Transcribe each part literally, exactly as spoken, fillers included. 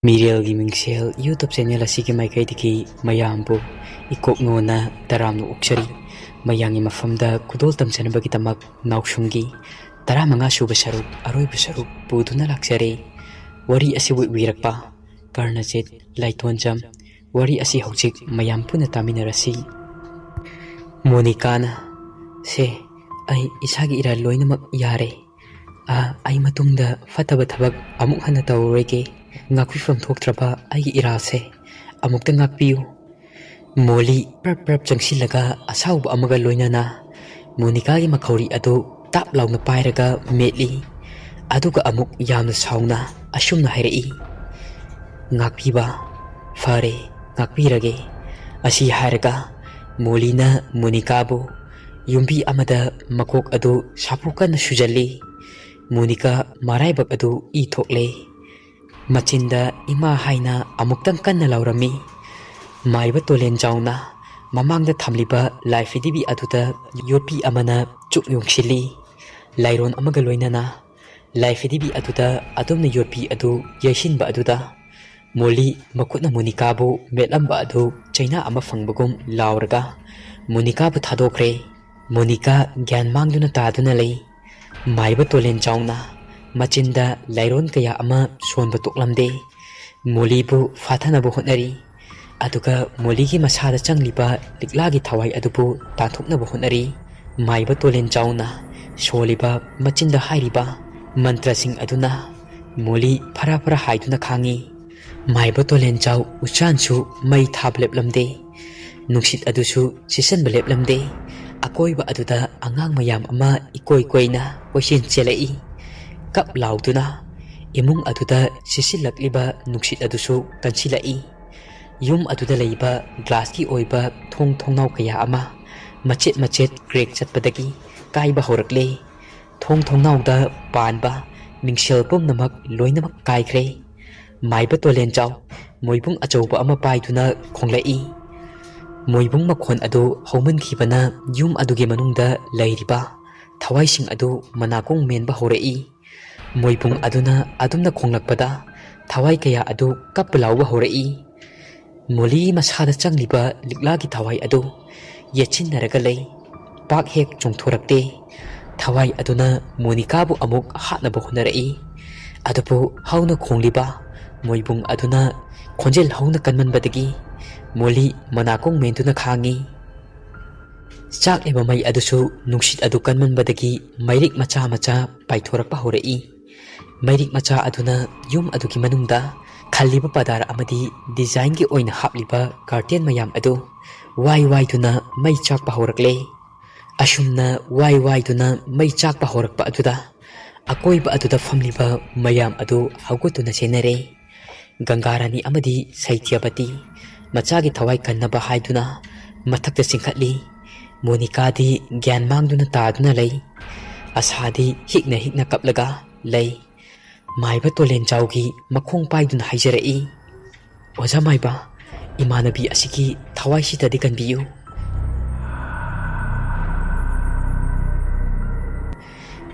ꯃꯤꯔꯦꯜꯒꯤ ꯃꯤꯡꯁꯦꯜ YouTube channel ꯑꯁꯤꯒꯤ ꯃꯥꯏꯀꯩꯗꯒꯤ ꯃꯌꯥꯝꯕꯨ ꯏꯀꯣꯛꯅꯣꯅ ꯇꯔꯥꯝꯅ ꯑꯣꯛꯆꯔꯤ꯫ ꯃꯌꯥꯝꯒꯤ ꯃꯐꯝꯗ ꯈꯨꯗꯣꯜ ꯇꯝꯖꯅꯕꯒꯤꯗꯃꯛ ꯅꯥꯎꯁꯨꯝꯒꯤ ꯇꯔꯥꯃꯉꯥ ꯁꯨꯕ ꯁꯔꯨꯛ, ꯑꯔꯣꯏꯕ ꯁꯔꯨꯛ ꯄꯨꯗꯨꯅ ꯂꯥꯛꯆꯔꯦ꯫ ꯋꯥꯔꯤ ꯑꯁꯤꯕꯨ ꯏꯕꯤꯔꯛꯄ ꯀꯔꯅꯖꯤꯠ ꯂꯥꯏꯇꯣꯟꯖꯝ꯫ ꯋꯥꯔꯤ ꯑꯁꯤ ꯍꯧꯖꯤꯛ ꯃꯌꯥꯝ ꯄꯨꯟꯅ ꯇꯥꯃꯤꯟꯅꯔꯁꯤ꯫ ꯃꯣꯅꯤꯀꯥꯅ, "ꯁꯦ, ꯑꯩ ꯏꯁꯥꯒꯤ ꯏꯔꯥꯜ ꯂꯣꯏꯅꯃꯛ ꯌꯥꯔꯦ꯫ ꯑꯥ, ꯑꯩ ꯃꯇꯨꯡꯗ ꯐꯠꯇꯕ ꯊꯕꯛ ꯑꯃꯨꯛ ꯍꯟꯅ ꯇꯧꯔꯔꯣꯏꯒꯦ꯫ ꯉꯥꯛꯄꯤꯐꯝ ꯊꯣꯛꯇ꯭ꯔꯕ ꯑꯩꯒꯤ ꯏꯔꯥꯜꯁꯦ ꯑꯃꯨꯛꯇ ꯉꯥꯛꯄꯤꯌꯨ꯫" ꯃꯣꯂꯤ ꯄ꯭ꯔꯞ ꯄ꯭ꯔꯞ ꯆꯪꯁꯤꯜꯂꯒ ꯑꯁꯥꯎꯕ ꯑꯃꯒ ꯂꯣꯏꯅꯅ ꯃꯣꯅꯤꯀꯥꯒꯤ ꯃꯈꯧꯔꯤ ꯑꯗꯨ ꯇꯥꯞ ꯂꯥꯎꯅ ꯄꯥꯏꯔꯒ ꯃꯦꯠꯂꯤ꯫ ꯑꯗꯨꯒ ꯑꯃꯨꯛ ꯌꯥꯝꯅ ꯁꯥꯎꯅ ꯑꯁꯨꯝꯅ ꯍꯥꯏꯔꯛꯏ, "ꯉꯥꯛꯄꯤꯕ? ꯐꯔꯦ, ꯉꯥꯛꯄꯤꯔꯒꯦ꯫" ꯑꯁꯤ ꯍꯥꯏꯔꯒ ꯃꯣꯂꯤꯅ ꯃꯣꯅꯤꯀꯥꯕꯨ ꯌꯨꯝꯕꯤ ꯑꯃꯗ ꯃꯀꯣꯛ ꯑꯗꯨ ꯁꯥꯐꯨ ꯀꯟꯅ ꯁꯨꯖꯜꯂꯤ꯫ ꯃꯣꯅꯤꯀꯥ ꯃꯔꯥꯏꯕꯛ ꯑꯗꯨ ꯏ ꯊꯣꯛꯂꯦ꯫ ꯃꯆꯤꯟꯗ "ꯏꯃꯥ" ꯍꯥꯏꯅ ꯑꯃꯨꯛꯇꯪ ꯀꯟꯅ ꯂꯥꯎꯔꯝꯃꯤ꯫ ꯃꯥꯏꯕ ꯇꯣꯂꯦꯟ ꯆꯥꯎꯅ ꯃꯃꯥꯡꯗ ꯊꯝꯂꯤꯕ ꯂꯥꯏ ꯐꯤꯗꯤꯕꯤ ꯑꯗꯨꯗ ꯌꯣꯠꯄꯤ ꯑꯃꯅ ꯆꯨꯛ ꯌꯨꯡꯁꯤꯜꯂꯤ꯫ ꯂꯥꯏꯔꯣꯟ ꯑꯃꯒ ꯂꯣꯏꯅꯅ ꯂꯥꯏ ꯐꯤꯗꯤꯕꯤ ꯑꯗꯨꯗ ꯑꯗꯨꯝꯅ ꯌꯣꯠꯄꯤ ꯑꯗꯨ ꯌꯩꯁꯤꯟꯕ ꯑꯗꯨꯗ ꯃꯣꯂꯤ ꯃꯈꯨꯠꯅ ꯃꯣꯅꯤꯀꯥꯕꯨ ꯃꯦꯠꯂꯝꯕ ꯑꯗꯨ ꯆꯩꯅꯥ ꯑꯃ ꯐꯪꯕꯒꯨꯝ ꯂꯥꯎꯔꯒ ꯃꯣꯅꯤꯀꯥꯕꯨ ꯊꯥꯗꯣꯛꯈ꯭ꯔꯦ꯫ ꯃꯣꯅꯤꯀꯥ ꯒ꯭ꯌꯥꯟ ꯃꯥꯡꯗꯨꯅ ꯇꯥꯗꯨꯅ ꯂꯩ꯫ ꯃꯥꯏꯕ ꯇꯣꯂꯦꯟ ꯆꯥꯎꯅ ꯃꯆꯤꯟꯗ ꯂꯥꯏꯔꯣꯟ ꯀꯌꯥ ꯑꯃ ꯁꯣꯟꯕ ꯇꯣꯛꯂꯝꯗꯦ꯫ ꯃꯣꯂꯤꯕꯨ ꯐꯥꯊꯅꯕ ꯍꯣꯠꯅꯔꯤ꯫ ꯑꯗꯨꯒ ꯃꯣꯂꯤꯒꯤ ꯃꯁꯥꯗ ꯆꯪꯂꯤꯕ ꯂꯤꯛꯂꯥꯒꯤ ꯊꯋꯥꯏ ꯑꯗꯨꯕꯨ ꯇꯥꯟꯊꯣꯛꯅꯕ ꯍꯣꯠꯅꯔꯤ꯫ ꯃꯥꯏꯕ ꯇꯣꯂꯦꯟ ꯆꯥꯎꯅ ꯁꯣꯜꯂꯤꯕ ꯃꯆꯤꯟꯗ ꯍꯥꯏꯔꯤꯕ ꯃꯟꯇ꯭ꯔꯁꯤꯡ ꯑꯗꯨꯅ ꯃꯣꯂꯤ ꯐꯔꯥ ꯐꯔꯥ ꯍꯥꯏꯗꯨꯅ ꯈꯥꯡꯉꯤ꯫ ꯃꯥꯏꯕ ꯇꯣꯂꯦꯟ ꯆꯥꯎ ꯎꯆꯥꯟꯁꯨ ꯃꯩ ꯊꯥꯕ ꯂꯦꯞꯂꯝꯗꯦ꯫ ꯅꯨꯡꯁꯤꯠ ꯑꯗꯨꯁꯨ ꯁꯤꯠꯆꯟꯕ ꯂꯦꯞꯂꯝꯗꯦ꯫ ꯑꯀꯣꯏꯕ ꯑꯗꯨꯗ ꯑꯉꯥꯡ ꯃꯌꯥꯝ ꯑꯃ ꯏꯀꯣꯏ ꯀꯣꯏꯅ ꯀꯣꯏꯆꯦꯟ ꯆꯦꯜꯂꯛꯏ꯫ ꯀꯞ ꯂꯥꯎꯗꯨꯅ ꯏꯃꯨꯡ ꯑꯗꯨꯗ ꯁꯤꯠꯆꯤꯜꯂꯛꯂꯤꯕ ꯅꯨꯡꯁꯤꯠ ꯑꯗꯨꯁꯨ ꯀꯟꯁꯤꯜꯂꯛꯏ꯫ ꯌꯨꯝ ꯑꯗꯨꯗ ꯂꯩꯕ ꯒ꯭ꯂꯥꯁꯀꯤ ꯑꯣꯏꯕ ꯊꯣꯡ ꯊꯣꯡꯅꯥꯎ ꯀꯌꯥ ꯑꯃ ꯃꯆꯦꯠ ꯃꯆꯦꯠ ꯀ꯭ꯔꯦꯛ ꯆꯠꯄꯗꯒꯤ ꯀꯥꯏꯕ ꯍꯧꯔꯛꯂꯦ꯫ ꯊꯣꯡ ꯊꯣꯡꯅꯥꯎꯗ ꯄꯥꯟꯕ ꯃꯤꯡꯁꯦꯜ ꯄꯨꯝꯅꯃꯛ ꯂꯣꯏꯅꯃꯛ ꯀꯥꯏꯈ꯭ꯔꯦ꯫ ꯃꯥꯏꯕ ꯇꯣꯂꯦꯟꯖꯥꯎ ꯃꯣꯏꯕꯨꯡ ꯑꯆꯧꯕ ꯑꯃ ꯄꯥꯏꯗꯨꯅ ꯈꯣꯡꯂꯛꯏ꯫ ꯃꯣꯏꯕꯨꯡ ꯃꯈꯣꯟ ꯑꯗꯨ ꯍꯧꯃꯟꯈꯤꯕꯅ ꯌꯨꯝ ꯑꯗꯨꯒꯤ ꯃꯅꯨꯡꯗ ꯂꯩꯔꯤꯕ ꯊꯋꯥꯏꯁꯤꯡ ꯑꯗꯨ ꯃꯅꯥꯀꯣꯡ ꯃꯦꯟꯕ ꯍꯧꯔꯛꯏ꯫ ꯃꯣꯏꯕꯨꯡ ꯑꯗꯨꯅ ꯑꯗꯨꯝꯅ ꯈꯣꯡꯂꯛꯄꯗ ꯊꯋꯥꯏ ꯀꯌꯥ ꯑꯗꯨ ꯀꯞꯄ ꯂꯥꯎꯕ ꯍꯧꯔꯛꯏ꯫ ꯃꯣꯂꯤꯒꯤ ꯃꯁꯥꯗ ꯆꯪꯂꯤꯕ ꯂꯤꯛꯂꯥꯒꯤ ꯊꯋꯥꯏ ꯑꯗꯨ ꯌꯦꯠꯁꯤꯟꯅꯔꯒ ꯂꯩ꯫ ꯄꯥꯛ ꯍꯦꯛ ꯆꯣꯡꯊꯣꯔꯛꯇꯦ꯫ ꯊꯋꯥꯏ ꯑꯗꯨꯅ ꯃꯣꯅꯤꯀꯥꯕꯨ ꯑꯃꯨꯛ ꯍꯥꯠꯅꯕ ꯍꯣꯠꯅꯔꯛꯏ꯫ ꯑꯗꯨꯕꯨ ꯍꯧꯅ ꯈꯣꯡꯂꯤꯕ ꯃꯣꯏꯕꯨꯡ ꯑꯗꯨꯅ ꯈꯣꯟꯖꯦꯜ ꯍꯧꯅ ꯀꯟꯃꯟꯕꯗꯒꯤ ꯃꯣꯂꯤ ꯃꯅꯥꯀꯣꯡ ꯃꯦꯟꯗꯨꯅ ꯈꯥꯡꯉꯤ꯫ ꯆꯥꯛꯂꯤꯕ ꯃꯩ ꯑꯗꯨꯁꯨ ꯅꯨꯡꯁꯤꯠ ꯑꯗꯨ ꯀꯟꯃꯟꯕꯗꯒꯤ ꯃꯩꯔꯤꯛ ꯃꯆꯥ ꯃꯆꯥ ꯄꯥꯏꯊꯣꯔꯛꯄ ꯍꯧꯔꯛꯏ꯫ ꯃꯩꯔꯤꯛ ꯃꯆꯥ ꯑꯗꯨꯅ ꯌꯨꯝ ꯑꯗꯨꯒꯤ ꯃꯅꯨꯡꯗ ꯈꯜꯂꯤꯕ ꯄꯗꯥꯔ ꯑꯃꯗꯤ ꯗꯤꯖꯥꯏꯟꯒꯤ ꯑꯣꯏꯅ ꯍꯥꯞꯂꯤꯕ ꯀꯥꯔꯇꯦꯟ ꯃꯌꯥꯝ ꯑꯗꯨ ꯋꯥꯏ ꯋꯥꯏꯗꯨꯅ ꯃꯩ ꯆꯥꯛꯄ ꯍꯧꯔꯛꯂꯦ꯫ ꯑꯁꯨꯝꯅ ꯋꯥꯏ ꯋꯥꯏꯗꯨꯅ ꯃꯩ ꯆꯥꯛꯄ ꯍꯧꯔꯛꯄ ꯑꯗꯨꯗ ꯑꯀꯣꯏꯕ ꯑꯗꯨꯗ ꯐꯝꯂꯤꯕ ꯃꯌꯥꯝ ꯑꯗꯨ ꯍꯧꯒꯠꯇꯨꯅ ꯆꯦꯟꯅꯔꯦ꯫ ꯒꯪꯒꯥ ꯔꯥꯅꯤ ꯑꯃꯗꯤ ꯁꯩꯊ꯭ꯌꯕꯇꯤ ꯃꯆꯥꯒꯤ ꯊꯋꯥꯏ ꯀꯟꯅꯕ ꯍꯥꯏꯗꯨꯅ ꯃꯊꯛꯇ ꯆꯤꯡꯈꯠꯂꯤ꯫ ꯃꯣꯅꯤꯀꯥꯗꯤ ꯒ꯭ꯌꯥꯟ ꯃꯥꯡꯗꯨꯅ ꯇꯥꯗꯨꯅ ꯂꯩ꯫ ꯑꯁꯥꯗꯤ ꯍꯤꯛꯅ ꯍꯤꯛꯅ ꯀꯞꯂꯒ ꯂꯩ꯫ ꯃꯥꯏꯕ ꯇꯣꯂꯦꯟꯖꯥꯎꯒꯤ ꯃꯈꯣꯡ ꯄꯥꯏꯗꯨꯅ ꯍꯥꯏꯖꯔꯛꯏ, "ꯑꯣꯖꯥ ꯃꯥꯏꯕ, ꯏꯃꯥꯟꯅꯕꯤ ꯑꯁꯤꯒꯤ ꯊꯋꯥꯏꯁꯤꯗꯗꯤ ꯀꯟꯕꯤꯌꯨ꯫"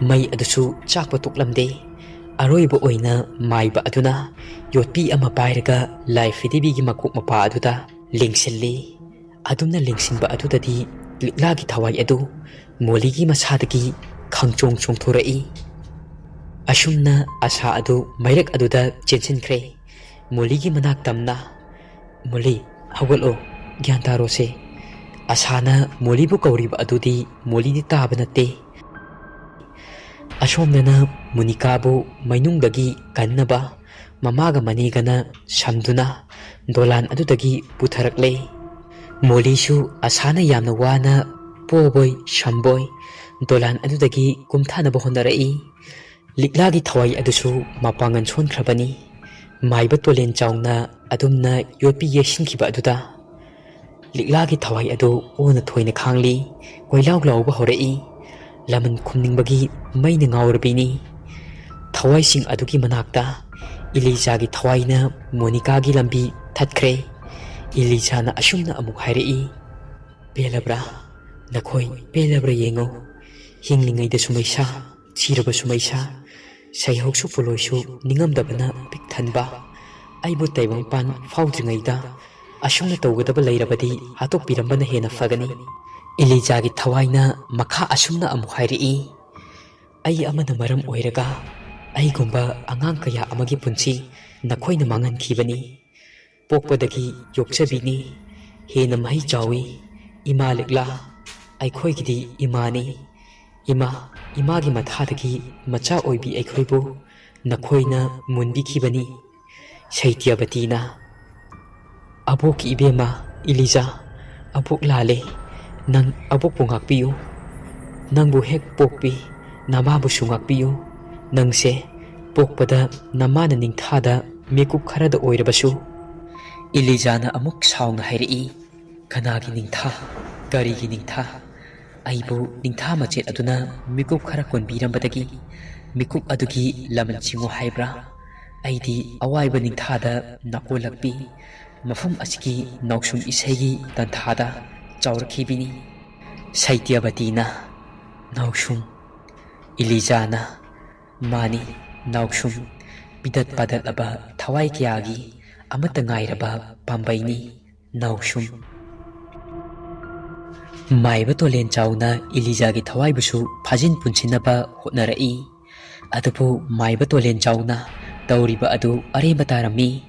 ꯃꯩ ꯑꯗꯨꯁꯨ ꯆꯥꯛꯄ ꯇꯣꯛꯂꯝꯗꯦ꯫ ꯑꯔꯣꯏꯕ ꯑꯣꯏꯅ ꯃꯥꯏꯕ ꯑꯗꯨꯅ ꯌꯣꯠꯄꯤ ꯑꯃ ꯄꯥꯏꯔꯒ ꯂꯥꯏ ꯐꯤꯗꯤꯕꯤꯒꯤ ꯃꯀꯣꯛ ꯃꯄꯥ ꯑꯗꯨꯗ ꯂꯦꯡꯁꯤꯜꯂꯤ꯫ ꯑꯗꯨꯝꯅ ꯂꯦꯡꯁꯤꯟꯕ ꯑꯗꯨꯗꯗꯤ ꯂꯤꯛꯂꯥꯒꯤ ꯊꯋꯥꯏ ꯑꯗꯨ ꯃꯣꯂꯤꯒꯤ ꯃꯁꯥꯗꯒꯤ ꯈꯪꯆꯣꯡ ꯆꯣꯡꯊꯣꯔꯛꯏ꯫ ꯑꯁꯨꯝꯅ ꯑꯁꯥ ꯑꯗꯨ ꯃꯩꯔꯛ ꯑꯗꯨꯗ ꯆꯦꯟꯁꯤꯟꯈ꯭ꯔꯦ꯫ ꯃꯣꯂꯤꯒꯤ ꯃꯅꯥꯛ ꯇꯝꯅ, "ꯃꯣꯂꯤ, ꯍꯧꯒꯠꯂꯣ, ꯒ꯭ꯌꯥꯟ ꯇꯥꯔꯣꯁꯦ꯫" ꯑꯁꯥꯅ ꯃꯣꯂꯤꯕꯨ ꯀꯧꯔꯤꯕ ꯑꯗꯨꯗꯤ ꯃꯣꯂꯤꯗꯤ ꯇꯥꯕ ꯅꯠꯇꯦ꯫ ꯑꯁꯣꯝꯗꯅ ꯃꯨꯅꯤꯀꯥꯕꯨ ꯃꯩꯅꯨꯡꯗꯒꯤ ꯀꯟꯅꯕ ꯃꯃꯥꯒ ꯃꯅꯦꯒꯅ ꯁꯝꯗꯨꯅ ꯗꯣꯂꯥꯟ ꯑꯗꯨꯗꯒꯤ ꯄꯨꯊꯔꯛꯂꯦ꯫ ꯃꯣꯂꯤꯁꯨ ꯑꯁꯥꯅ ꯌꯥꯝꯅ ꯋꯥꯅ ꯄꯣꯕꯣꯏ ꯁꯝꯕꯣꯏ ꯗꯣꯂꯥꯟ ꯑꯗꯨꯗꯒꯤ ꯀꯨꯝꯊꯅꯕ ꯍꯣꯠꯅꯔꯛꯏ꯫ ꯂꯤꯛꯂꯥꯒꯤ ꯊꯋꯥꯏ ꯑꯗꯨꯁꯨ ꯃꯄꯥꯡꯒꯜ ꯁꯣꯟꯈ꯭ꯔꯕꯅꯤ꯫ ꯃꯥꯏꯕ ꯇꯣꯂꯦꯟ ꯆꯥꯎꯅ ꯑꯗꯨꯝꯅ ꯌꯣꯠꯄꯤ ꯌꯩꯁꯤꯟꯈꯤꯕ ꯑꯗꯨꯗ ꯂꯤꯛꯂꯥꯒꯤ ꯊꯋꯥꯏ ꯑꯗꯨ ꯑꯣꯅ ꯊꯣꯏꯅ ꯈꯥꯡꯂꯤ, ꯀꯣꯏꯂꯥꯎ ꯂꯥꯎꯕ ꯍꯧꯔꯛꯏ꯫ ꯂꯃꯟ ꯈꯨꯝꯅꯤꯡꯕꯒꯤ ꯃꯩꯅ ꯉꯥꯎꯔꯕꯤꯅꯤ꯫ ꯊꯋꯥꯏꯁꯤꯡ ꯑꯗꯨꯒꯤ ꯃꯅꯥꯛꯇ ꯏꯂꯤꯖꯥꯒꯤ ꯊꯋꯥꯏꯅ ꯃꯣꯅꯤꯀꯥꯒꯤ ꯂꯝꯕꯤ ꯊꯠꯈ꯭ꯔꯦ꯫ ꯏꯂꯤꯖꯥꯅ ꯑꯁꯨꯝꯅ ꯑꯃꯨꯛ ꯍꯥꯏꯔꯛꯏ, "ꯄꯦꯜꯂꯕ꯭ꯔꯥ? ꯅꯈꯣꯏ ꯄꯦꯜꯂꯕ꯭ꯔꯥ ꯌꯦꯡꯉꯨ꯫ ꯍꯤꯡꯂꯤꯉꯩꯗꯁꯨ ꯃꯩꯁꯥ, ꯁꯤꯔꯕꯁꯨ ꯃꯩꯁꯥ, ꯁꯩꯍꯧꯁꯨ ꯄꯣꯂꯣꯏꯁꯨ ꯅꯤꯡꯉꯝꯗꯕꯅ ꯄꯤꯛ ꯊꯟꯕ꯫ ꯑꯩꯕꯨ ꯇꯥꯏꯕꯪꯄꯥꯟ ꯐꯥꯎꯗ꯭ꯔꯤꯉꯩꯗ ꯑꯁꯨꯝꯅ ꯇꯧꯒꯗꯕ ꯂꯩꯔꯕꯗꯤ ꯍꯥꯠꯇꯣꯛꯄꯤꯔꯝꯕꯅ ꯍꯦꯟꯅ ꯐꯒꯅꯤ꯫ ꯏꯂꯤꯖꯥꯒꯤ ꯊꯋꯥꯏꯅ ꯃꯈꯥ ꯑꯁꯨꯝꯅ ꯑꯃꯨꯛ ꯍꯥꯏꯔꯛꯏ, "ꯑꯩ ꯑꯃꯅ ꯃꯔꯝ ꯑꯣꯏꯔꯒ ꯑꯩꯒꯨꯝꯕ ꯑꯉꯥꯡ ꯀꯌꯥ ꯑꯃꯒꯤ ꯄꯨꯟꯁꯤ ꯅꯈꯣꯏꯅ ꯃꯥꯡꯍꯟꯈꯤꯕꯅꯤ꯫ ꯄꯣꯛꯄꯗꯒꯤ ꯌꯣꯛꯆꯕꯤꯅꯤ꯫ ꯍꯦꯟꯅ ꯃꯍꯩ ꯆꯥꯎꯏ꯫ ꯏꯃꯥ ꯂꯤꯛꯂꯥ ꯑꯩꯈꯣꯏꯒꯤꯗꯤ ꯏꯃꯥꯅꯤ꯫ ꯏꯃꯥ, ꯏꯃꯥꯒꯤ ꯃꯊꯥꯗꯒꯤ ꯃꯆꯥ ꯑꯣꯏꯕꯤ ꯑꯩꯈꯣꯏꯕꯨ ꯅꯈꯣꯏꯅ ꯃꯨꯟꯕꯤꯈꯤꯕꯅꯤ꯫" ꯁꯩꯇ꯭ꯌꯕꯇꯤꯅ, "ꯑꯕꯣꯛꯀꯤ ꯏꯕꯦꯝꯃ ꯏꯂꯤꯖꯥ, ꯑꯕꯣꯛ ꯂꯥꯜꯂꯦ꯫ ꯅꯪ ꯑꯕꯣꯛꯄꯨ ꯉꯥꯛꯄꯤꯌꯨ꯫ ꯅꯪꯕꯨ ꯍꯦꯛ ꯄꯣꯛꯄꯤ ꯅꯃꯥꯕꯨꯁꯨ ꯉꯥꯛꯄꯤꯌꯨ꯫ ꯅꯪꯁꯦ ꯄꯣꯛꯄꯗ ꯅꯃꯥꯅ ꯅꯤꯡꯊꯥꯗ ꯃꯤꯀꯨꯞ ꯈꯔꯗ ꯑꯣꯏꯔꯕꯁꯨ꯫" ꯏꯂꯤꯖꯥꯅ ꯑꯃꯨꯛ ꯁꯥꯎꯅ ꯍꯥꯏꯔꯛꯏ, "ꯀꯅꯥꯒꯤ ꯅꯤꯡꯊꯥ? ꯀꯔꯤꯒꯤ ꯅꯤꯡꯊꯥ? ꯑꯩꯕꯨ ꯅꯤꯡꯊꯥ ꯃꯆꯦꯠ ꯑꯗꯨꯅ ꯃꯤꯀꯨꯞ ꯈꯔ ꯀꯣꯟꯕꯤꯔꯝꯕꯗꯒꯤ ꯃꯤꯀꯨꯞ ꯑꯗꯨꯒꯤ ꯂꯃꯟ ꯁꯤꯡꯉꯨ ꯍꯥꯏꯕ꯭ꯔꯥ? ꯑꯩꯗꯤ ꯑꯋꯥꯏꯕ ꯅꯤꯡꯊꯥꯗ ꯅꯥꯀꯣꯜꯂꯛꯄꯤ, ꯃꯐꯝ ꯑꯁꯤꯒꯤ ꯅꯥꯎꯁꯨꯝ ꯏꯁꯩꯒꯤ ꯇꯟꯊꯥꯗ ꯆꯥꯎꯔꯛꯈꯤꯕꯤꯅꯤ꯫" ꯁꯩꯇ꯭ꯌꯕꯇꯤꯅ, "ꯅꯥꯎꯁꯨꯝ?" ꯏꯂꯤꯖꯥꯅ, "ꯃꯥꯅꯤ, ꯅꯥꯎꯁꯨꯝ, ꯄꯤꯗꯠ ꯄꯥꯗꯠꯂꯕ ꯊꯋꯥꯏ ꯀꯌꯥꯒꯤ ꯑꯃꯠꯇ ꯉꯥꯏꯔꯕ ꯄꯥꯝꯕꯩꯅꯤ, ꯅꯥꯎꯁꯨꯝ꯫" ꯃꯥꯏꯕ ꯇꯣꯂꯦꯟ ꯆꯥꯎꯅ ꯏꯂꯤꯖꯥꯒꯤ ꯊꯋꯥꯏꯕꯨꯁꯨ ꯐꯥꯖꯤꯟ ꯄꯨꯟꯁꯤꯟꯅꯕ ꯍꯣꯠꯅꯔꯛꯏ꯫ ꯑꯗꯨꯕꯨ ꯃꯥꯏꯕ ꯇꯣꯂꯦꯟ ꯆꯥꯎꯅ ꯇꯧꯔꯤꯕ ꯑꯗꯨ ꯑꯔꯦꯝꯕ ꯇꯥꯔꯝꯃꯤ꯫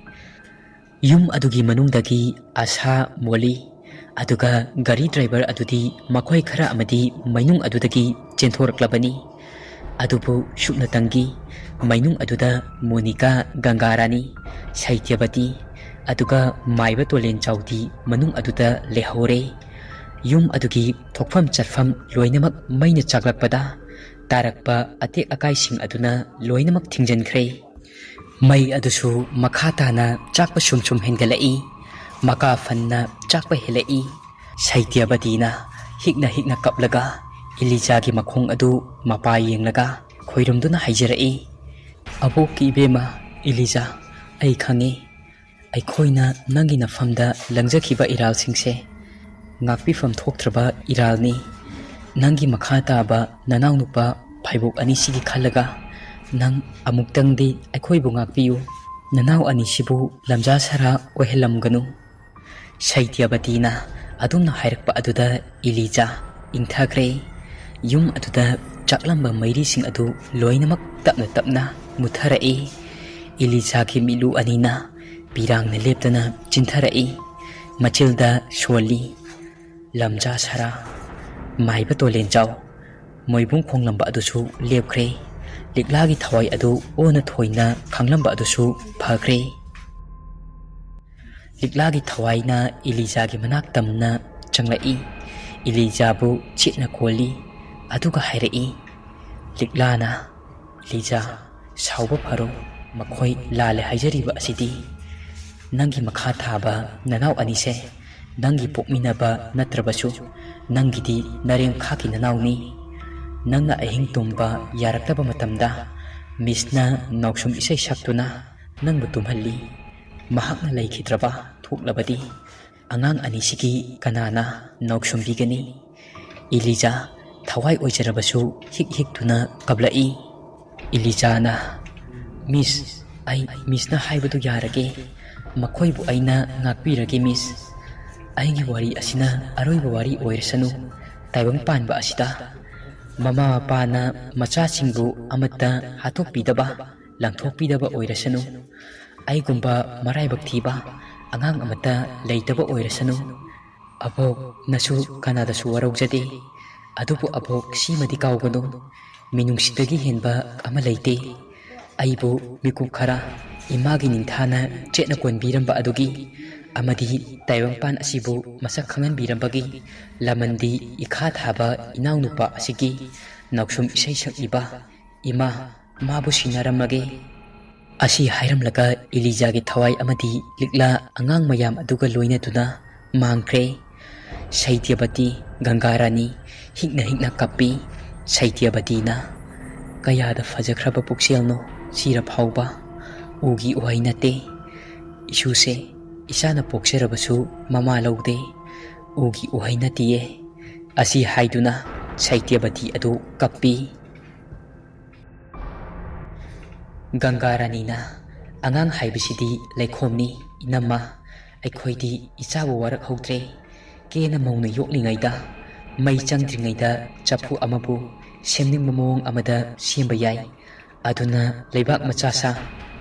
ꯌꯨꯝ ꯑꯗꯨꯒꯤ ꯃꯅꯨꯡꯗꯒꯤ ꯑꯁꯥ, ꯃꯣꯂꯤ, ꯑꯗꯨꯒ ꯒꯥꯔꯤ ꯗ꯭ꯔꯥꯏꯚꯔ ꯑꯗꯨꯗꯤ ꯃꯈꯣꯏ ꯈꯔ ꯑꯃꯗꯤ ꯃꯩꯅꯨꯡ ꯑꯗꯨꯗꯒꯤ ꯆꯦꯟꯊꯣꯔꯛꯂꯕꯅꯤ꯫ ꯑꯗꯨꯕꯨ ꯁꯨꯞꯅꯇꯪꯒꯤ ꯃꯩꯅꯨꯡ ꯑꯗꯨꯗ ꯃꯣꯅꯤꯀꯥ, ꯒꯪꯒꯥꯔꯥꯅꯤ, ꯁꯩꯇ꯭ꯌꯕꯇꯤ, ꯑꯗꯨꯒ ꯃꯥꯏꯕ ꯇꯣꯂꯦꯟ ꯆꯥꯎꯗꯤ ꯃꯅꯨꯡ ꯑꯗꯨꯗ ꯂꯩꯍꯧꯔꯦ꯫ ꯌꯨꯝ ꯑꯗꯨꯒꯤ ꯊꯣꯛꯐꯝ ꯆꯠꯐꯝ ꯂꯣꯏꯅꯃꯛ ꯃꯩꯅ ꯆꯥꯛꯂꯛꯄꯗ ꯇꯥꯔꯛꯄ ꯑꯇꯦꯛ ꯑꯀꯥꯏꯁꯤꯡ ꯑꯗꯨꯅ ꯂꯣꯏꯅꯃꯛ ꯊꯤꯡꯖꯤꯟꯈ꯭ꯔꯦ꯫ ꯃꯩ ꯑꯗꯨꯁꯨ ꯃꯈꯥ ꯇꯥꯅ ꯆꯥꯛꯄ ꯁꯨꯝ ꯁꯨꯝ ꯍꯦꯟꯒꯠꯂꯛꯏ꯫ ꯃꯀꯥ ꯐꯟꯅ ꯆꯥꯛꯄ ꯍꯦꯜꯂꯛꯏ꯫ ꯁꯩꯇ꯭ꯌꯕꯇꯤꯅ ꯍꯤꯛꯅ ꯍꯤꯛꯅ ꯀꯞꯂꯒ ꯏꯂꯤꯖꯥꯒꯤ ꯃꯈꯣꯡ ꯑꯗꯨ ꯃꯄꯥ ꯌꯦꯡꯂꯒ ꯈꯣꯏꯔꯨꯝꯗꯨꯅ ꯍꯥꯏꯖꯔꯛꯏ, "ꯑꯕꯣꯛꯀꯤ ꯏꯕꯦꯝꯃ ꯏꯂꯤꯖꯥ, ꯑꯩ ꯈꯪꯉꯤ꯫ ꯑꯩꯈꯣꯏꯅ ꯅꯪꯒꯤ ꯅꯐꯝꯗ ꯂꯪꯖꯈꯤꯕ ꯏꯔꯥꯜꯁꯤꯡꯁꯦ ꯉꯥꯛꯄꯤꯐꯝ ꯊꯣꯛꯇ꯭ꯔꯕ ꯏꯔꯥꯜꯅꯤ꯫ ꯅꯪꯒꯤ ꯃꯈꯥ ꯇꯥꯕ ꯅꯅꯥꯎꯅꯨꯄꯥ ꯐꯥꯏꯕꯣꯛ ꯑꯅꯤꯁꯤꯒꯤ ꯈꯜꯂꯒ "ꯅꯪ ꯑꯃꯨꯛꯇꯪꯗꯤ ꯑꯩꯈꯣꯏꯕꯨ ꯉꯥꯛꯄꯤꯌꯨ꯫ ꯅꯅꯥꯎ ꯑꯅꯤꯁꯤꯕꯨ ꯂꯝꯖꯥ ꯁꯔꯥ ꯑꯣꯏꯍꯜꯂꯝꯒꯅꯨ"꯫ ꯁꯩꯇ꯭ꯌꯕꯇꯤꯅ ꯑꯗꯨꯝꯅ ꯍꯥꯏꯔꯛꯄ ꯑꯗꯨꯗ ꯏꯂꯤꯖꯥ ꯏꯪꯊꯈ꯭ꯔꯦ꯫ ꯌꯨꯝ ꯑꯗꯨꯗ ꯆꯥꯛꯂꯝꯕ ꯃꯩꯔꯤꯁꯤꯡ ꯑꯗꯨ ꯂꯣꯏꯅꯃꯛ ꯇꯞꯅ ꯇꯞꯅ ꯃꯨꯠꯊꯔꯛꯏ꯫ ꯏꯂꯤꯖꯥꯒꯤ ꯃꯤꯠꯂꯨ ꯑꯅꯤꯅ ꯄꯤꯔꯥꯡꯅ ꯂꯦꯞꯇꯅ ꯆꯤꯟꯊꯔꯛꯏ꯫ ꯃꯆꯤꯜꯗ ꯁꯣꯜꯂꯤ꯫ ꯂꯝꯖꯥ ꯁꯔꯥ, ꯃꯥꯏꯕ ꯇꯣꯂꯦꯟꯖꯥꯎ, ꯃꯣꯏꯕꯨꯡ ꯈꯣꯡꯂꯝꯕ ꯑꯗꯨꯁꯨ ꯂꯦꯞꯈ꯭ꯔꯦ꯫ ꯂꯤꯛꯂꯥꯒꯤ ꯊꯋꯥꯏ ꯑꯗꯨ ꯑꯣꯟꯅ ꯊꯣꯏꯅ ꯈꯪꯂꯝꯕ ꯑꯗꯨꯁꯨ ꯐꯈ꯭ꯔꯦ꯫ ꯂꯤꯛꯂꯥꯒꯤ ꯊꯋꯥꯏꯅ ꯏꯂꯤꯖꯥꯒꯤ ꯃꯅꯥꯛ ꯇꯝꯅ ꯆꯪꯂꯛꯏ꯫ ꯏꯂꯤꯖꯥꯕꯨ ꯆꯦꯠꯅ ꯀꯣꯜꯂꯤ꯫ ꯑꯗꯨꯒ ꯍꯥꯏꯔꯛꯏ, ꯂꯤꯛꯂꯥꯅ, "ꯏꯂꯤꯖꯥ, ꯁꯥꯎꯕ ꯐꯔꯣ꯫ ꯃꯈꯣꯏ ꯂꯥꯜꯂꯦ ꯍꯥꯏꯖꯔꯤꯕ ꯑꯁꯤꯗꯤ ꯅꯪꯒꯤ ꯃꯈꯥ ꯊꯥꯕ ꯅꯅꯥꯎ ꯑꯅꯤꯁꯦ ꯅꯪꯒꯤ ꯄꯣꯛꯃꯤꯟꯅꯕ ꯅꯠꯇ꯭ꯔꯕꯁꯨ ꯅꯪꯒꯤꯗꯤ ꯅꯔꯦꯝꯈꯥꯀꯤ ꯅꯅꯥꯎꯅꯤ꯫ ꯅꯪꯅ ꯑꯍꯤꯡ ꯇꯨꯝꯕ ꯌꯥꯔꯛꯇꯕ ꯃꯇꯝꯗ ꯃꯤꯁꯅ ꯅꯥꯎꯁꯨꯝ ꯏꯁꯩ ꯁꯛꯇꯨꯅ ꯅꯪꯕꯨ ꯇꯨꯝꯍꯜꯂꯤ꯫ ꯃꯍꯥꯛꯅ ꯂꯩꯈꯤꯗ꯭ꯔꯕ ꯊꯣꯛꯂꯕꯗꯤ ꯑꯉꯥꯡ ꯑꯅꯤꯁꯤꯒꯤ ꯀꯅꯥꯅ ꯅꯥꯎꯁꯨꯝꯕꯤꯒꯅꯤ?" ꯏꯂꯤꯖꯥ ꯊꯋꯥꯏ ꯑꯣꯏꯖꯔꯕꯁꯨ ꯍꯤꯛ ꯍꯤꯛꯇꯨꯅ ꯀꯞꯂꯛꯏ꯫ ꯏꯂꯤꯖꯥꯅ, "ꯃꯤꯁ, ꯑꯩ ꯃꯤꯁꯅ ꯍꯥꯏꯕꯗꯨ ꯌꯥꯔꯒꯦ꯫ ꯃꯈꯣꯏꯕꯨ ꯑꯩꯅ ꯉꯥꯛꯄꯤꯔꯒꯦ, ꯃꯤꯁ꯫ ꯑꯩꯒꯤ ꯋꯥꯔꯤ ꯑꯁꯤꯅ ꯑꯔꯣꯏꯕ ꯋꯥꯔꯤ ꯑꯣꯏꯔꯁꯅꯨ꯫ ꯇꯥꯏꯕꯪ ꯄꯥꯟꯕ ꯑꯁꯤꯗ ꯃꯃꯥ ꯃꯄꯥꯅ ꯃꯆꯥꯁꯤꯡꯕꯨ ꯑꯃꯠꯇ ꯍꯥꯠꯇꯣꯛꯄꯤꯗꯕ, ꯂꯪꯊꯣꯛꯄꯤꯗꯕ ꯑꯣꯏꯔꯁꯅꯨ꯫ ꯑꯩꯒꯨꯝꯕ ꯃꯔꯥꯏꯕꯛ ꯊꯤꯕ ꯑꯉꯥꯡ ꯑꯃꯠꯇ ꯂꯩꯇꯕ ꯑꯣꯏꯔꯁꯅꯨ꯫ ꯑꯕꯣꯛꯅꯁꯨ ꯀꯅꯥꯗꯁꯨ ꯋꯥꯔꯧꯖꯗꯦ꯫ ꯑꯗꯨꯕꯨ ꯑꯕꯣꯛ ꯁꯤꯃꯗꯤ ꯀꯥꯎꯒꯅꯨ, ꯃꯤꯅꯨꯡꯁꯤꯗꯒꯤ ꯍꯦꯟꯕ ꯑꯃ ꯂꯩꯇꯦ꯫ ꯑꯩꯕꯨ ꯃꯤꯀꯨꯞ ꯈꯔ ꯏꯃꯥꯒꯤ ꯅꯤꯡꯊꯥꯅ ꯆꯦꯠꯅ ꯀꯣꯟꯕꯤꯔꯝꯕ ꯑꯗꯨꯒꯤ ꯑꯃꯗꯤ ꯇꯥꯏꯕꯪꯄꯥꯟ ꯑꯁꯤꯕꯨ ꯃꯁꯛ ꯈꯪꯍꯟꯕꯤꯔꯝꯕꯒꯤ ꯂꯃꯟꯗꯤ ꯏꯈꯥ ꯊꯥꯕ ꯏꯅꯥꯎꯅꯨꯄꯥ ꯑꯁꯤꯒꯤ ꯅꯥꯎꯁꯨꯝ ꯏꯁꯩ ꯁꯛꯂꯤꯕ ꯏꯃꯥ ꯃꯥꯕꯨ ꯁꯤꯟꯅꯔꯝꯃꯒꯦ"꯫ ꯑꯁꯤ ꯍꯥꯏꯔꯝꯂꯒ ꯏꯂꯤꯖꯥꯒꯤ ꯊꯋꯥꯏ ꯑꯃꯗꯤ ꯂꯤꯛꯂꯥ ꯑꯉꯥꯡ ꯃꯌꯥꯝ ꯑꯗꯨꯒ ꯂꯣꯏꯅꯗꯨꯅ ꯃꯥꯡꯈ꯭ꯔꯦ꯫ ꯁꯩꯇ꯭ꯌꯕꯇꯤ, ꯒꯪꯒꯥ ꯔꯥꯅꯤ, ꯍꯤꯛꯅ ꯍꯤꯛꯅ ꯀꯞꯄꯤ꯫ ꯁꯩꯇ꯭ꯌꯕꯇꯤꯅ, "ꯀꯌꯥꯗ ꯐꯖꯈ꯭ꯔꯕ ꯄꯨꯛꯆꯦꯜꯅꯣ ꯁꯤꯔ ꯐꯥꯎꯕ꯫ ꯎꯒꯤ ꯎꯍꯩ ꯅꯠꯇꯦ꯫ ꯏꯁꯨꯁꯦ ꯏꯆꯥꯅ ꯄꯣꯛꯆꯔꯕꯁꯨ ꯃꯃꯥ ꯂꯧꯗꯦ꯫ ꯎꯒꯤ ꯎꯍꯩ ꯅꯠꯇꯤꯌꯦ"꯫ ꯑꯁꯤ ꯍꯥꯏꯗꯨꯅ ꯁꯩꯇ꯭ꯌꯕꯇꯤ ꯑꯗꯨ ꯀꯞꯄꯤ꯫ ꯒꯪꯒꯥ ꯔꯥꯅꯤꯅ, "ꯑꯉꯥꯡ ꯍꯥꯏꯕꯁꯤꯗꯤ ꯂꯩꯈꯣꯝꯅꯤ, ꯏꯅꯝꯃ꯫ ꯑꯩꯈꯣꯏꯗꯤ ꯏꯆꯥꯕꯨ ꯋꯥꯔꯛꯍꯧꯗ꯭ꯔꯦ꯫ ꯀꯦꯅ ꯃꯧꯅ ꯌꯣꯛꯂꯤꯉꯩꯗ, ꯃꯩ ꯆꯪꯗ꯭ꯔꯤꯉꯩꯗ ꯆꯐꯨ ꯑꯃꯕꯨ ꯁꯦꯝꯅꯤꯡꯕ ꯃꯑꯣꯡ ꯑꯃꯗ ꯁꯦꯝꯕ ꯌꯥꯏ꯫ ꯑꯗꯨꯅ ꯂꯩꯕꯥꯛ ꯃꯆꯥ ꯁꯥ,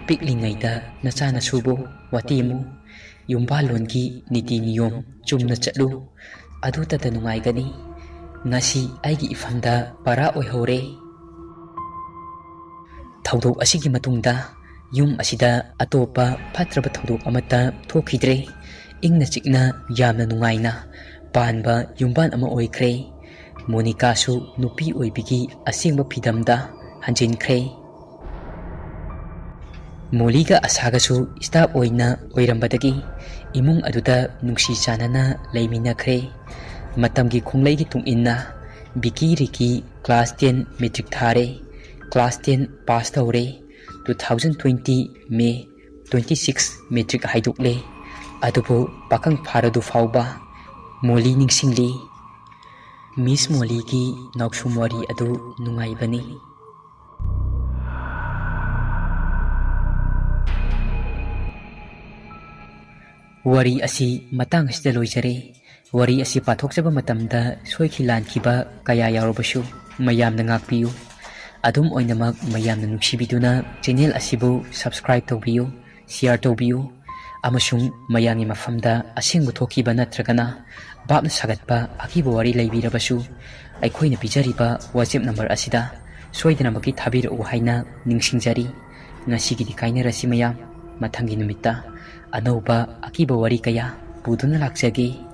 ꯄꯤꯛꯂꯤꯉꯩꯗ ꯅꯆꯥꯅꯁꯨꯕꯨ ꯋꯥꯇꯦꯝꯃꯨ꯫ ꯌꯨꯝꯕꯥꯜꯂꯣꯟꯒꯤ ꯅꯤꯇꯤ ꯅꯤꯌꯣꯝ ꯆꯨꯝꯅ ꯆꯠꯂꯨ꯫ ꯑꯗꯨꯇꯗ ꯅꯨꯡꯉꯥꯏꯒꯅꯤ꯫ ꯉꯁꯤ ꯑꯩꯒꯤ ꯏꯐꯝꯗ ꯄꯔꯥ ꯑꯣꯏꯍꯧꯔꯦ꯫" ꯊꯧꯗꯣꯛ ꯑꯁꯤꯒꯤ ꯃꯇꯨꯡꯗ ꯌꯨꯝ ꯑꯁꯤꯗ ꯑꯇꯣꯞꯄ ꯐꯠꯇ꯭ꯔꯕ ꯊꯧꯗꯣꯛ ꯑꯃꯠꯇ ꯊꯣꯛꯈꯤꯗ꯭ꯔꯦ꯫ ꯏꯪꯅ ꯆꯤꯛꯅ ꯌꯥꯝꯅ ꯅꯨꯡꯉꯥꯏꯅ ꯄꯥꯟꯕ ꯌꯨꯝꯕꯥꯟ ꯑꯃ ꯑꯣꯏꯈ꯭ꯔꯦ꯫ ꯃꯣꯅꯤꯀꯥꯁꯨ ꯅꯨꯄꯤ ꯑꯣꯏꯕꯤꯒꯤ ꯑꯁꯦꯡꯕ ꯐꯤꯗꯝꯗ ꯍꯟꯖꯤꯟꯈ꯭ꯔꯦ꯫ ꯃꯣꯂꯤꯒ ꯑꯁꯥꯒꯁꯨ ꯁ꯭ꯇꯥꯐ ꯑꯣꯏꯅ ꯑꯣꯏꯔꯝꯕꯗꯒꯤ ꯏꯃꯨꯡ ꯑꯗꯨꯗ ꯅꯨꯡꯁꯤ ꯆꯥꯟꯅꯅ ꯂꯩꯃꯤꯟꯅꯈ꯭ꯔꯦ꯫ ꯃꯇꯝꯒꯤ ꯈꯣꯡꯂꯩꯒꯤ ꯇꯨꯡ ꯏꯟꯅ ꯕꯤꯀꯤ ꯔꯤꯀꯤ ꯀ꯭ꯂꯥꯁ ꯇꯦꯟ ꯃꯦꯇ꯭ꯔꯤꯛ ꯊꯥꯔꯦ꯫ ꯀ꯭ꯂꯥꯁ ꯇꯦꯟ ꯄꯥꯁ ꯇꯧꯔꯦ꯫ Two thousand twenty May twenty six matric ꯍꯥꯏꯗꯣꯛꯂꯦ꯫ ꯑꯗꯨꯕꯨ ꯄꯥꯈꯪ ꯐꯥꯔꯗꯨ ꯐꯥꯎꯕ ꯃꯣꯂꯤ ꯅꯤꯡꯁꯤꯡꯂꯤ꯫ ꯃꯤꯁ ꯃꯣꯂꯤꯒꯤ ꯅꯥꯎꯁꯨꯝ ꯋꯥꯔꯤ ꯑꯗꯨ ꯅꯨꯡꯉꯥꯏꯕꯅꯤ꯫ ꯋꯥꯔꯤ ꯑꯁꯤ ꯃꯇꯥꯡ ꯑꯁꯤꯗ ꯂꯣꯏꯖꯔꯦ꯫ ꯋꯥꯔꯤ ꯑꯁꯤ ꯄꯥꯊꯣꯛꯆꯕ ꯃꯇꯝꯗ ꯁꯣꯏꯈꯤ ꯂꯥꯟꯈꯤꯕ ꯀꯌꯥ ꯌꯥꯎꯔꯕꯁꯨ ꯃꯌꯥꯝꯅ ꯉꯥꯛꯄꯤꯌꯨ꯫ ꯑꯗꯨꯝ ꯑꯣꯏꯅꯃꯛ ꯃꯌꯥꯝꯅ ꯅꯨꯡꯁꯤꯕꯤꯗꯨꯅ ꯆꯦꯅꯦꯜ ꯑꯁꯤꯕꯨ ꯁꯕꯁꯀ꯭ꯔꯥꯏꯕ ꯇꯧꯕꯤꯌꯨ, ꯁꯤꯌꯥꯔ ꯇꯧꯕꯤꯌꯨ, ꯑꯃꯁꯨꯡ ꯃꯌꯥꯝꯒꯤ ꯃꯐꯝꯗ ꯑꯁꯦꯡꯕ ꯊꯣꯛꯈꯤꯕ ꯅꯠꯇ꯭ꯔꯒꯅ ꯚꯥꯞꯅ ꯁꯥꯒꯠꯄ ꯑꯀꯤꯕ ꯋꯥꯔꯤ ꯂꯩꯕꯤꯔꯕꯁꯨ ꯑꯩꯈꯣꯏꯅ ꯄꯤꯖꯔꯤꯕ WhatsApp ꯅꯝꯕꯔ ꯑꯁꯤꯗ ꯁꯣꯏꯗꯅꯃꯛꯀꯤ ꯊꯥꯕꯤꯔꯛꯎ ꯍꯥꯏꯅ ꯅꯤꯡꯁꯤꯡꯖꯔꯤ꯫ ꯉꯁꯤꯒꯤꯗꯤ ꯀꯥꯏꯅꯔꯁꯤ ꯃꯌꯥꯝ, ꯃꯊꯪꯒꯤ ꯅꯨꯃꯤꯠꯇ ꯑꯅꯧꯕ ꯑꯀꯤꯕ ꯋꯥꯔꯤ ꯀꯌꯥ ꯄꯨꯗꯨꯅ ꯂꯥꯛꯆꯒꯦ꯫